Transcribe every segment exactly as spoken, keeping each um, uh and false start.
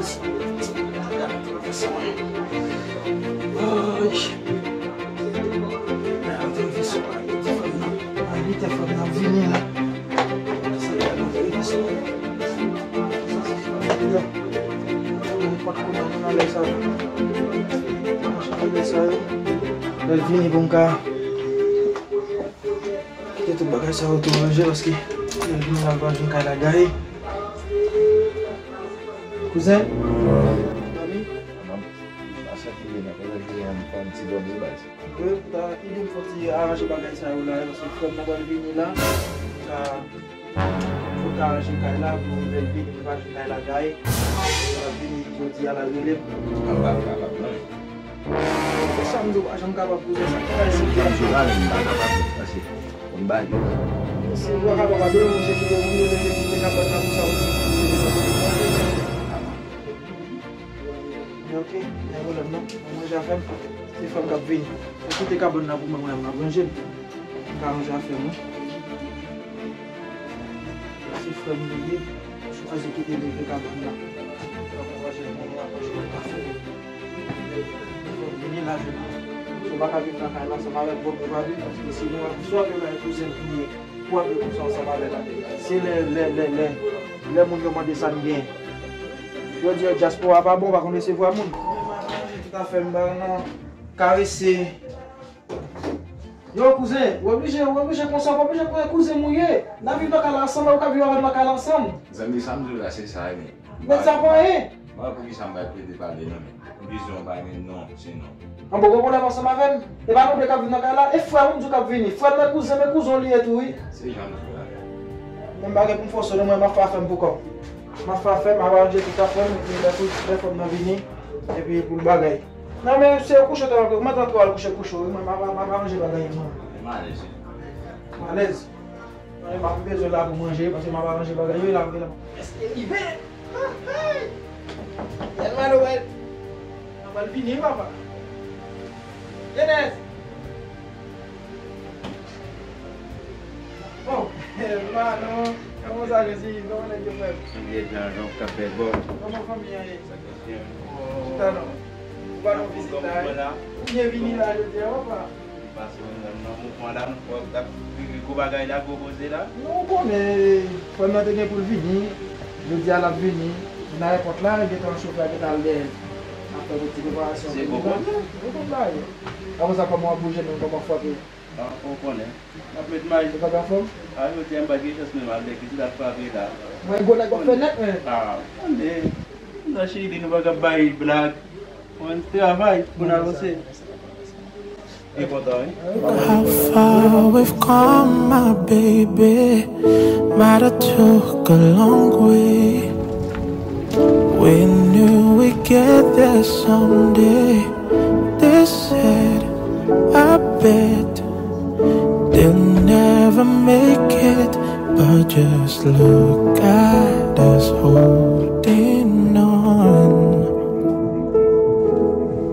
Ay. Ay, te fè sa, ay, te fè sa. Ay, te fè sa, vini la. Sa, te fè sa. Sa, se pa yo. Mwen pa t konn nan lè sa yo. Nan lè sa yo. Lè l vini pou m ka kite tout bagay sa yo tou ranje, paske lè l vini la, l pral vin kay la gaye. Kouzen? Dòmi? Wi, ta ide m fè ti aranje bagay sa yo la, paske frè m nan pral vini la. Ka Fò l ka ranje kay la pou lè l vini, li pa jwenn kay la gaye. Lè l ap vini jodi a, l al rele m. Anba kapab non. Se sa m di w, pa janm kapab pou sa. Sa k fè si m pa kapab, paske pou m bay. Si w pa kapab, ap depoze kite moun yo, leve kite kabann nan pou sa ou. Men ok, pa gen pwoblèm non. Mwen manje afè m. Se frè m k ap vini. Ou kite kabann nan pou mwen, mwen, m ap ranje l. M ka ranje afè m, wi. Se frè m li ye. Chwazi kite leve kabann nan. Frè m manje, mwen, mwen manje kafe. Frè m vini la, jodi. Si w pa ka viv nan kay la, ansanm avèk bòm yo pa viv, paske si nou ap swape bay kouzen m ki ye. Pou ap viv konsa ansanm avè l. Se lè, lè, lè, lè, lè moun yo mande sa n gen. Yo di, dyaspora pa bon, pa konn resevwa moun. Tout afè m ba nan karese. Yo, kouzen, ou oblije, ou oblije konsa, ou oblije konnen kouzen m ou ye. N ap viv nan kay la ansanm, ou ka viv avè m nan kay la ansanm. Zanmi, sa m di w la, se sa, men. Mèt sa pa anyen. Mwen, poukisa m pa plede pale non, men. Vizyon pa gen non, se non. An bon, gon pwoblèm ansanm avè m. E pa nou de k ap viv nan kay la, e frè ou m di w k ap vini. Frè m nan kouzen, men kouzen w li ye tou, wi. Se jan nou fè la. Mwen m pa gen pou m fòse w non, mwen m ap fè afè m pou kò m. M ap fè afè m, m ap aranje tout afè m, epi lè frè m nan vini, epi pou l bagay. Non, men se kouche w t al, ou mèt antre w al kouche kouche w, wi, mwen m ap, m ap aranje bagay mwen. M alèz. M alèz. Mwen, m ap bezwen la pou manje, paske m ap aranje bagay yo, e la, e la. Èske rive? Hey, hey! Yèl Malo pral, pral vini, papa. Denès! Oh, Malo, kòman sa, Jezi? Kòman nèg yo, frè m? Byen, jan, jan, k ap fèt, bò. Kòman fanmi an ye? Sa k ap fèt? Oh. Chita non. Ou pa nan vizit la, wi? Ou byen vini la, jodi a, papa. Pase nan, nan mouvman la, nou fò t ap rive gwo bagay la, gwo koze la. Non, ou konnen, frè m nan te gen pou l vini. Jodi a, l ap vini. Vin nan ayewopò la, gentan chofè a gentan al dèyè l. Ap fè yon ti preparasyon pou li la. Se gwo koze. Gwo koze la ye. Apre sa, kòman w ap bouje menm, kòman w frape? Bon, ou konnen. N ap met may. Ou pa t anfòm? A, jodi a, m pa t gen chans menm al dèyè ki ti l ap frape la. Mwen, gwo nèg w ap fè nèt, men. A, tande. Nan Chili, nou pa ka bay blag. Mwen travay pou n avanse. Li kontan, wi. How far we've come, my baby. Might have took a long way. We knew we'd get there someday. They said, I bet they'll never make it, but just look at us holding on.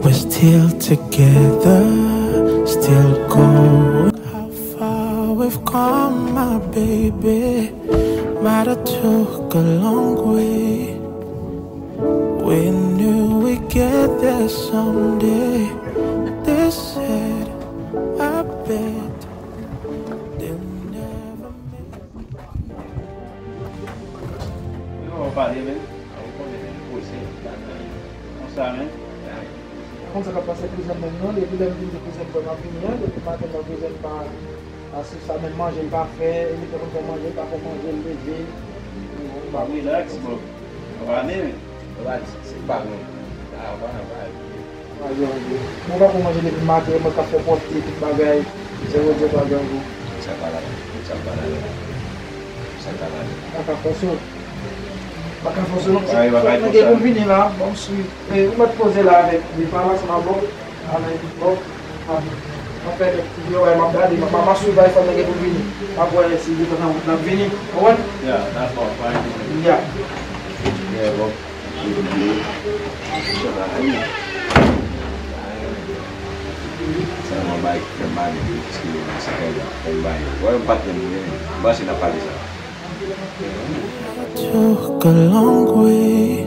We're still together, still going. How far we've come, my baby. Might have took a long way. We knew we'd get there someday. They said, I bet they'll never make. Yo, pale, men. Ou konnen, men, poze. Konsa, men. Konn sa k ap pase kouzen mwen non, depi lè m vin di kouzen m fè m ap vini an, depi maten nan kouzen m pa, pa sou sa, menm manje l pa fè, e li te konn fè manje, l pa fè manje, l leve. Bon, pa relax, bro. Ou pa ale, men. Ou pa di, se pa mwen. A, ou pa nan pale. Ayo, ayo. Mwen pa fè manje depi maten, mwen k ap fè pwòpte, tout bagay. Se yo di pa gen gou. Sa pa la, sa pa la. Sa pa la. Pa ka fòse w. Pa ka fòse w non. Bagay, bagay konsa. Nèg pou vini la, bon, si. E, ou mèt poze la avèk li, pa la, se pa bon. Avèk, bon. Anfen, ti vye, wè, m ap gade, m ap, m ap swiv bay fò nèg pou vini. M ap wè si li pran wout l ap vini. Ou konprann? Ya, dakò, pa gen pwoblèm. Ya. Ya, bon. Sèlman bay ki fè mal, epi ki se yo nan se kay la. Fò m bay. Wè, m pa t menm vre, men. M panse n ap pale sa. Took a long way.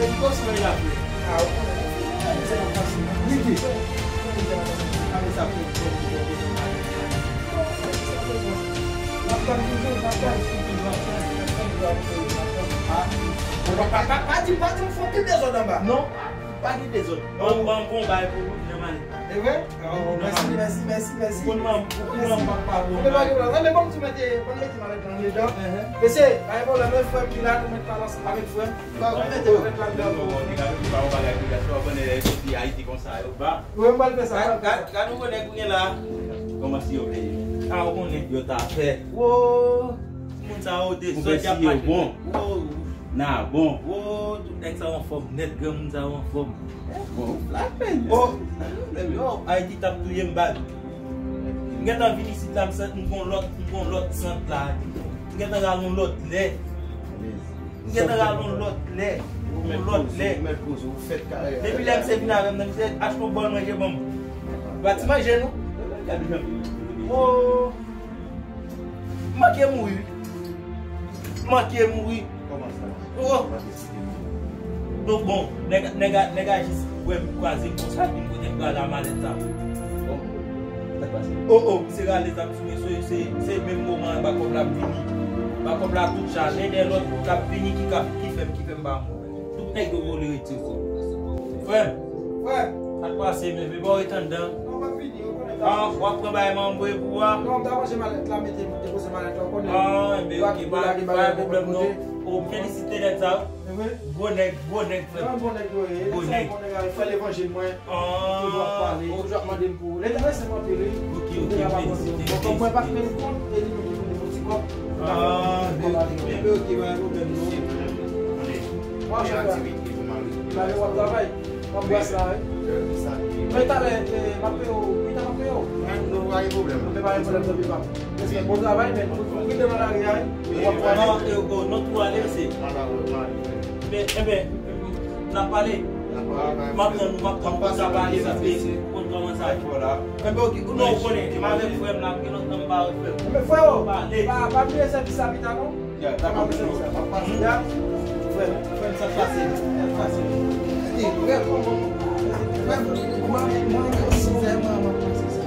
Rico, sinon il a fait. Ah, ou konnen, ou konnen, se yon fason. Ricky. Ame sa pou, pou, pou, pou, pou, Pa, pa, pa, pa di, pa di, m fè anpil dezòd anba. Non, pa gen dezòd. Ban, ban m fè yon bagay pou ou, jan m ale. E vre? Oh, mèsi, mèsi, mèsi, mèsi. Ou konn manm, ou konn manm pa, pa bon. Mèsi. Mwen pa gen pwoblèm. Non, men ban m tou mete, ban m mete malèt la andedan. Mesye, pa gen pwoblèm, men frè m ki la, nou mèt pale ansanm avèk frè m. Ban m mete malèt la andedan. Non, non, nèg ap di pa yon bagay pou gason, w konnen lè yo soti Ayiti konsa, yo ba. Wi, m pral fè sa, m pral fè sa. Gad, gad, gad yon gwo nèg kounye la. Kòman si yo peye? Ah, ou konnen. Yo ta fè. Wo! Moun sa yo dezòd y ap mache. Bon. Wo! Na bon. Wo! Tout nèg sa yo anfòm nèt, granmoun sa yo anfòm. Bon, ou flat, men. Oh! Yo, Ayiti t ap touye m bad. M gentan vin isit la, m santi m gon lòt, m gon lòt sant la. M gentan rale yon lòt lè. M gentan rale yon lòt lè. Yon lòt lè. Depi lè misye vin avè m nan, misye achte yon bòl manje ban m. Pa ti manje, non. Gade jan. Oh! M manke mouri, wi. M manke mouri. Kòman sa? Oh! Donk, bon, nèg, nèg a, nèg a jis wè m kwaze m konsa, vin kote m pral a malèt sa. Bon, sa k pase? Oh, oh, misye rale zam sou mwen, se, se, se menm moman an, bakòp la ap vini. Bakòp la tout chaje, dèyè lòt, l ap vini, ki ka, ki fè m, ki fè m pa mouri. Tout nèg yo vole retire kò. Frè m. Frè m. Sa k pase, men, men, bò, ret anndan. Non, m ap vini, ou konnen. Ah, w ap pran bagay m voye pou ou a? Non, m ta ranje malèt la, mete, depoze malèt la, ou konnen. Ah, enben, ok, pa, pa gen pwoblèm, non. Ou felisite nèg sa yo. Gwo nèg, gwo nèg, frè m. Gwo nèg yo ye. Gwo nèg. Gwo nèg, fè levanjil mwen. Ah, toujou ap pale, toujou ap mande m pou ou. Lè l rese m anpil, wi. Ok, ok, felisite, felisite. Bon, kòm mwen pa t menm kont, e li menm ki pou li fè ti kòb. Ah, men, men, ok, pa gen pwoblèm, non. Mwen, chèf la. Gade, w ap travay. W ap bwase la, wi. Men talè, eh, m ap peye w, pita m ap peye w. Non, pa gen pwoblèm. Men pa gen pwoblèm, tanpri, pa. Respè, bon travay, men. Ou, ou rete nan lari a, wi. W ap travay. Non, eh, oh, non, tou ale, mesye. Men, enben, n ap pale. M ap tann ou, m ap tann ou pou sa pale, paske ou konn kòman sa ye. Enben, ok, ou non, ou konnen, m avèk frè m la, gen lontan m pa wè frè m. Enben, frè, pale. Pa, pa bliye sèvis la pita, non. Ya, pa bliye sèvis la. Ya, frè m, frè m, sa k pase, sa k pase. Ey, frè m, frè m, mwen, mwen, mwen, sensèman, mwen panse se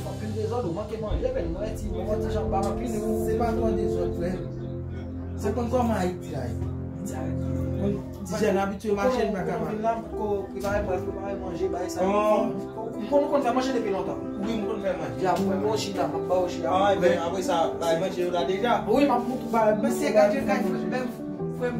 anpil dezòd, ou manke manje, men mwen ti, mwen ti jan pa anpil, wi. Se pa twò dezòd, frè m. Se konn kòman Ayiti a ye. Ti jèn abitye mache, li pa ka mache. Ou vin la, ou prepare, pral prepare manje, bay sa. Oh. M konn, ou konn fè manje depi lontan. Wi, m konn fè manje. Ya, mwen, mwen chita, m ap ba ou chita. Ah, enben, apre sa, bay manje yo la deja. Wi, m ap moutre ba. Men se gade, gade, men frè m,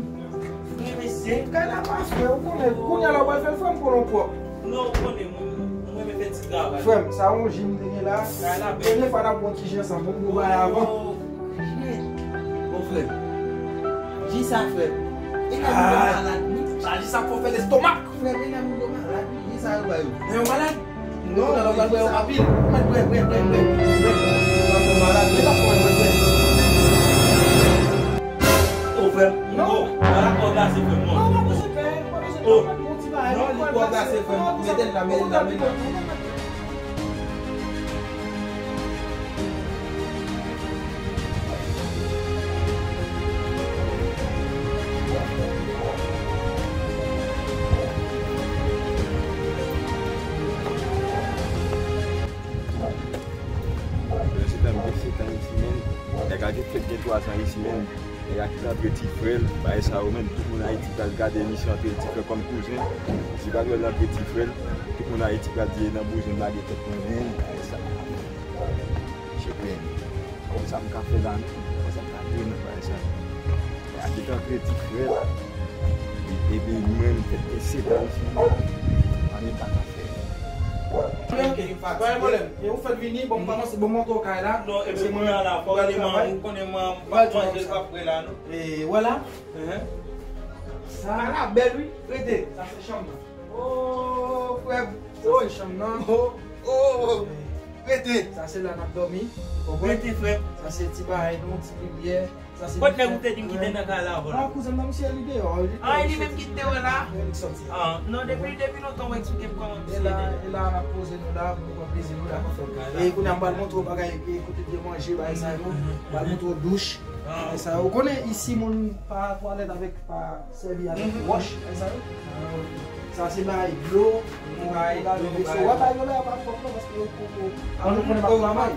frè mesye. Kay la pa fè, ou konnen, kounye a la, ou pral fè l, frè m, kolon pwòp. Non, ou konnen, mwen, mwen renmen fè ti travay. Frè m, sa yon ji m te gen la. Kay la bèl. Premye fwa n ap pran ti ji ansanm, bon, nou bay avan. Oh. Bon, frè m. Ji sa, frè m. E nan moun yo malad, wi. Sa ji sa fò fè lestomak. Frè m, e nan moun yo malad, wi. Ji sa yo ba yo. Nan yo malad? Non, yo malad, yo anpil. Mèt bwè, bwè, bwè, bwè. Bwè. Yo malad, men pa fò bwè, bwè. Oh, frè m. Non. Oh, malad, kò glase, frè m, non. Non, pa bezwen pè, pa bezwen pè, bon ti bagay. Non, li kò glase, frè m. Mete l la, mete l la, mete l la. Menm, nèg la ki t antre ti frè l, bagay sa yo menm, tout moun Ayiti pral gade misye antre ti frè kòm kouzen. Si pa t wè l antre ti frè l, tout moun Ayiti pral di e nan bouzen lage tèt mwen menm, bagay sa. Misye pran kòb sa m ka fè la menm, kòb sa m ka jwe nan bagay sa. Nèg la ki t antre ti frè l, epi mwen m fèk gen sèt an, anyen m pa ka fè. Ok, ok, pa gen pwoblèm. E ou fèk vini, bon, m kòmanse, bon, montre w kay la. Non, epi kounye a la, fò w ale, man, ou konnen man, m p ap manje, l p ap prè la, non. E vwala. Sa la bèl, wi. Rete. Sa se chanm nan. Oh, frè m. Sa se chanm nan. Oh, oh. Rete. Sa se la n ap dòmi. Konprann? Rete, frè m. Sa se ti bagay nou, ti libyè. Sa se... Kot nèg ou te di m ki te nan kay la avan la? Ah, kouzen nan misye li deyò. Ah, e li menm ki te wè la? Wi, li sòti. Ah, non, depi, depi lontan w eksplike m kòman misye te. E la, e la n ap poze nou la, pou nou pran plezi nou la. E kounye a m pral montre w bagay, e kote te manje, bagay sa yo. M pral montre w douch, bagay sa yo. Ou konnen isi moun pa twalèt avèk, pa sèvi avèk wòch, bagay sa yo. Sa se bay dlo, pou lave veso. Wè, bay yo la, yo pa twòp non, paske yo poko. An nou konnen m ap travay.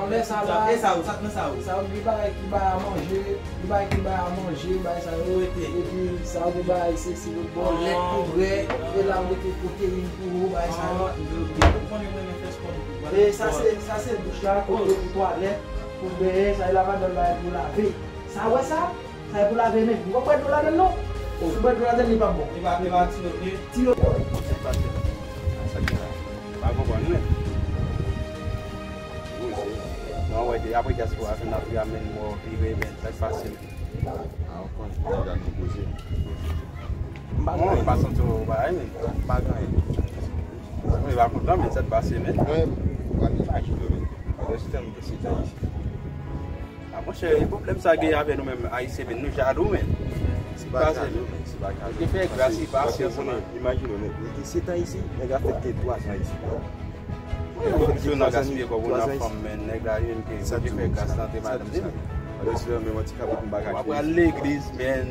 Anlè sa la. E sa yo, sa k nan sa yo? Sa yo, gen bagay ki bay a manje, gen bagay ki bay a manje, bay sa yo. Epi sa yo, gen bagay se, se yo ba w lèt pou bwè, e la yo mete pwoteyin pou ou, bay sa yo. E sa se, sa se douch la, kote pou twalèt, pou benyen, sa e la madanm bay pou lave. Sa wè sa? Sa e pou lave men. Ou pa bwè dlo ladann non. Si w bwè dlo ladann li p ap bon. Li pa, li pa ti dlo, li ti dlo. Sa k gen la? Pa konprann, men. Non, wè, de, apre dyaspora fin ap vin amenn mò, vire, men, sa k pase, men. Ah, ou konn, deja nou poze. M pa konn, m pa santi w bagay, men. M pa gen anyen. Mwen pa kontan, men, sa k pase, men. Mwen, mwen pa gen anyen, men. Mwen se tèlman ke se tan isi. Ah, monchè, e pwoblèm sa gen avè nou menm Ayisyen, men nou jalou, men. Se pa jalou, men, se pa jalou. Te fè gras, li pase, konnen, imajine w, nèg, li gen sèt an isi, nèg la fèk gen twa zan isi. Yo nan gaspiye kòb nan fanm, men, nèg la, li menm ke Bondye fè gras nan te madanm li, men. Alò, si w ap al legliz, men,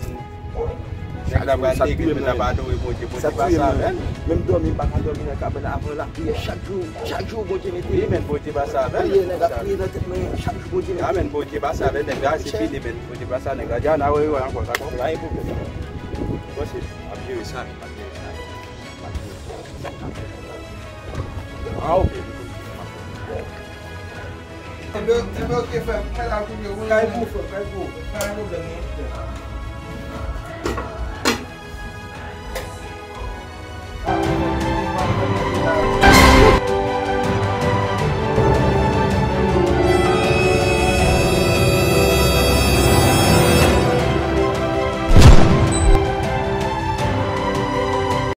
nèg la pral legliz, men l ap adore Bondye, Bondye pase avè l. Menm dòmi, m pa ka dòmi nan kabann avan lapriyè chak jou, chak jou Bondye mete. Wi, men Bondye pase avè l. Nèg la priye nan tèt mwen, chak jou Bondye mete. A, men Bondye pase avè l, nèg la, se fini, men Bondye pase avè nèg la. Dja n a wè, wè ankò, sa konn pa gen pwoblèm. Bon, se, ap jere sa, men, ap jere sa. Ah, ok. Enben, enben, ok, frè m. Mwen la kounye a, wi. Kay pou, frè, kay pou. Pa gen pwoblèm, non, frè.